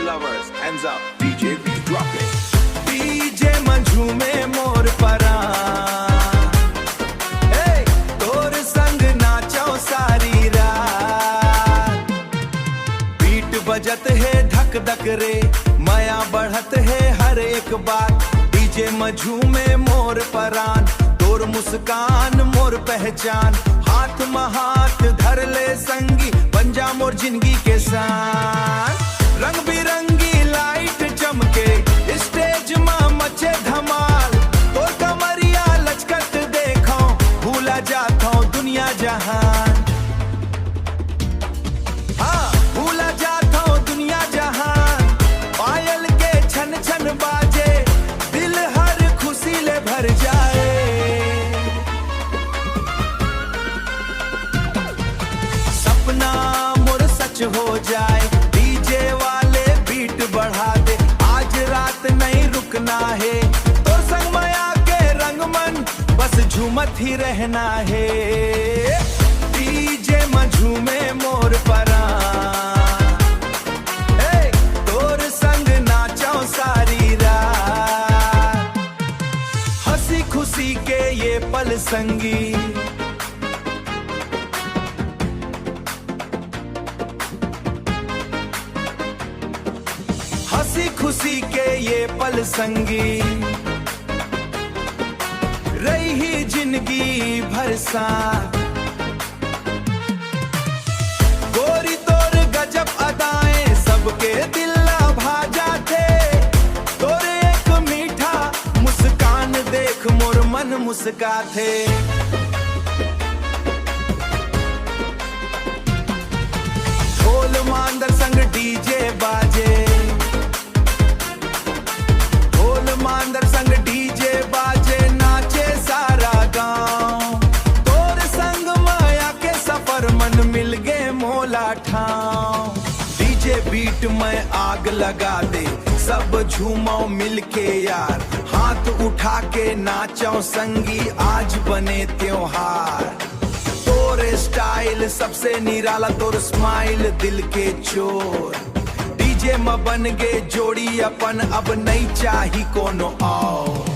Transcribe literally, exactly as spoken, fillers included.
Lovers, hands up, D J B drop it. DJ म झूमे मोर परान, ए, तोर संग नाचो सारी रात। बीट बजत हे धक धक रे, मया बढ़त हे हर एक बात। डीजे म झूमे मोर परान, तोर मुस्कान मोर पहचान। हाथ म हाथ धर ले संगी, बन जा मोर जिंदगी के शान। रंग बिरंगी लाइट चमके, स्टेज म मचे धमाल। तोर कमरिया लचकत देखो, भूला जाथो दुनिया जहान। हाँ, भूला जाथो दुनिया जहान। पायल के छन छन बाजे, दिल हर खुशी ले भर जाए। सपना मोर सच हो जाए, डीजे वाले बीट बढ़ा दे। आज रात नहीं रुकना हे, तोर संग मया के रंगमन, बस झूमत ही रहना हे। डीजे म झूमे मोर परान, ए, तोर संग नाचो सारी रात। हंसी खुशी के ये पल संगी, हंसी खुशी के ये पल संगी, रही ही जिंदगी भर साथ। गोरी तोर गजब अदाएं, सबके दिल ला भा जाथे। तोर एक मीठा मुस्कान देख मोर मन मुस्काथे। ढोल मांदर संग डीजे बाजे, ढोल मांदर संग डीजे बाजे, नाचे सारा गांव। तोर संग मया के सफर मन मिल गे मोला ठाव। डीजे बीट में आग लगा दे, सब झूमो मिलके यार। हाथ उठा के नाचो संगी, आज बने त्योहार। तोर स्टाइल सबसे निराला, तोर स्माइल दिल के चोर। डीजे म बन गे जोड़ी अपन, अब नई चाही कोनो और।